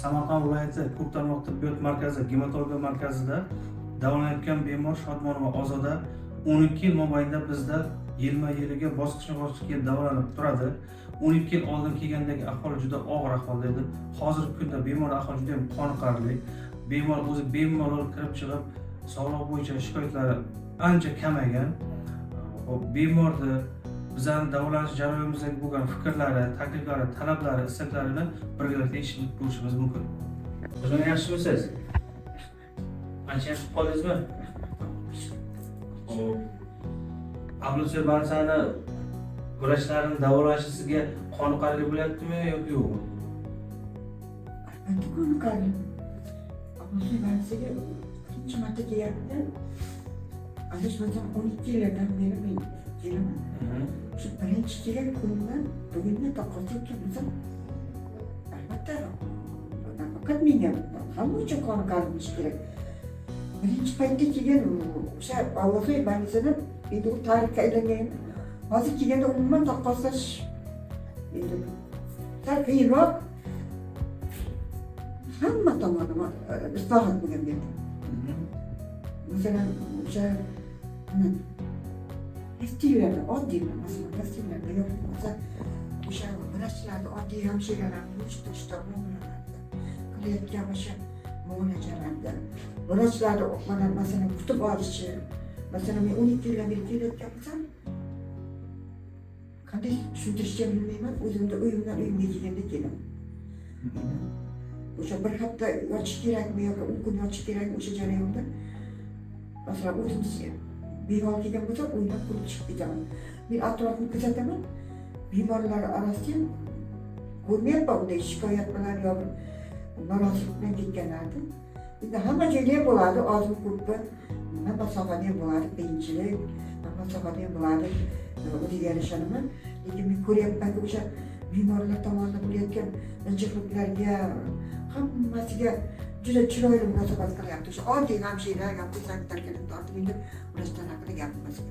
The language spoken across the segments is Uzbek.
Samarqand viloyati ko'p tarmoq tibbiyot markazi gematologiya markazida davolanayotgan bemor Shodmonova Ozoda 12 yil mobaynida bizda yilma yiliga bosqichma bosqich kelib davolanib turadi. 12 yil oldin kelgandagi ahvoli juda og'ir ahvolda edi. Hozirgi kunda bemor ahvoli juda ham qoniqarli. Bemor o'zi bemalol kirib chiqib, sog'liq bo'yicha shikoyatlari ancha kamaygan. Xo'p, bemorni bizani davolanish jarayonimizdagi bo'lgan fikrlari, takliflari, talablari, istaklarini birgalikda eshitib ko'rishimiz mumkin. O'zing yaxshimisiz? Ancha yaxshi qoldingizmi? Xo'p. Ambulatoriya больница ni vrachlarini davolashi sizga qoniqarli bo'lyaptimi yoki yo'qmi? Albatta qoniqarli. Ambulatoriya больница ga birinchi marta kelganimda, adashmasam, 12 yillardan beri men kelaman. Shu birinchi kelgan kunimdan bugunga taqqoslayotgan bo'lsam, albatta, nafaqat menga, hamma uchun qoniqarli bo'lishi kerak. Birinchi paytda kelgan o'sha ambulatoriya больница da endi u tarixga aylangan. Hozir kelganda umuman taqqoslash endi sal qiyinroq. Hamma tomonlama islohot bo'lgan bu yerda. Masalan, o'sha nima, постель larda, oddiy, masalan, постель larda yoki bo'lmasa o'sha vrachlarni, oddiy hamshiralarni yuvishtirishda, muomalalarida, qilayotgan o'sha muolajalarda, vrachlarni mana, masalan, kutib olishi. Masalan, men 12 yildan beri kelayotgan bo'lsam, qanday tushuntirishni bilmayman, o'zimni uyimdan uyimga kelganda kelaman. O'sha bir hafta yotish kerakmi yoki 10 kun yotish kerakmi, o'sha jarayonda, masalan, o'zim behol kelgan bo'lsam, o'ynab kulib chiqib ketaman. Men atrofni kuzataman, bemorlar orasida ham ko'rmayapman unday shikoyat bilan yo bir norozilik bilan ketganlarni. Endi hamma joyda ham bo'ladi, ozmi ko'pmi, hamma sohada ham bo'ladi qiyinchilik, hamma sohada ham bo'ladi o'ziga yarasha nima. Lekin men ko'ryapmanki, o'sha bemorlar tomonidan bo'layotgan injiqliklarga, hammasiga juda chiroyli munosabat qilyapti o'sha oddiy hamshira ham, sanitarkadan tortib, endi vrachlar haqida gapirmasak.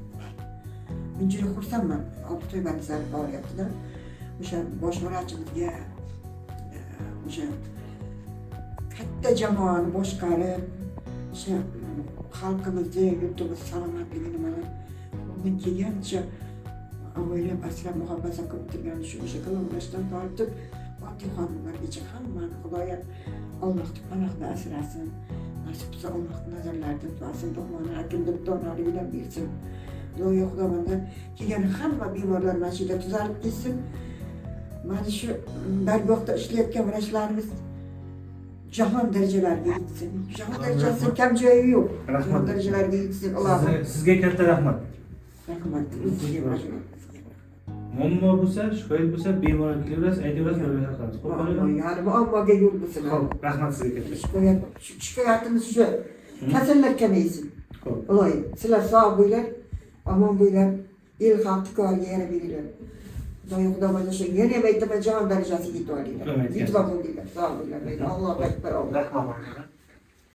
Men juda xursandman Obtoy faoliyatidan. O'sha bosh vrachimizga, o'sha katta jamoani boshqarib, o'sha xalqimizni, yurtimiz salomatligini mana qo'ldan kelgancha avaylab, asrab, muhofaza qilib turgan shu o'sha vrachdan tortib oddiy xodimlargacha hammani Xudoyo, Allohni panohida asrasin, nasib qilsa, Allohni nazarlaridan tutsin, duoni hakimdek donoligidan bersin. Xudoyo, Xudovanddan kelgan hamma bemorlar mana shu yerda tuzalib ketsin. Mana shu dargohda ishlayotgan vrachlarimiz jahon darajalariga yetsin. Jahon darajasi kam joyi yo'q. Rahmat. Jahon darajalariga yetsin, ilohim. Sizga katta rahmat. Rahmat sizga, rahmat. Muammo bo'lsa, shikoyat bo'lsa, bemalol kelaverasiz, aytaverasiz, birga qilamiz. Xo'p, Muammo, ya'ni muammoga yo'l bo'lsin. Xo'p, rahmat sizga katta. Shikoyatimiz shu: kasallar kamaysin. Xo'p. Iloyim, sizlar sog' bo'linglar, omon bo'linglar, el xalqni koriga yarab beringlar. Xudoyo, Xudo shu yana ham aytaman, jahon darajasiga yetib olinglar. Amin. Yetib olinglar, sog' bo'linglar. Allohu akbar, Alloh. Rahmat.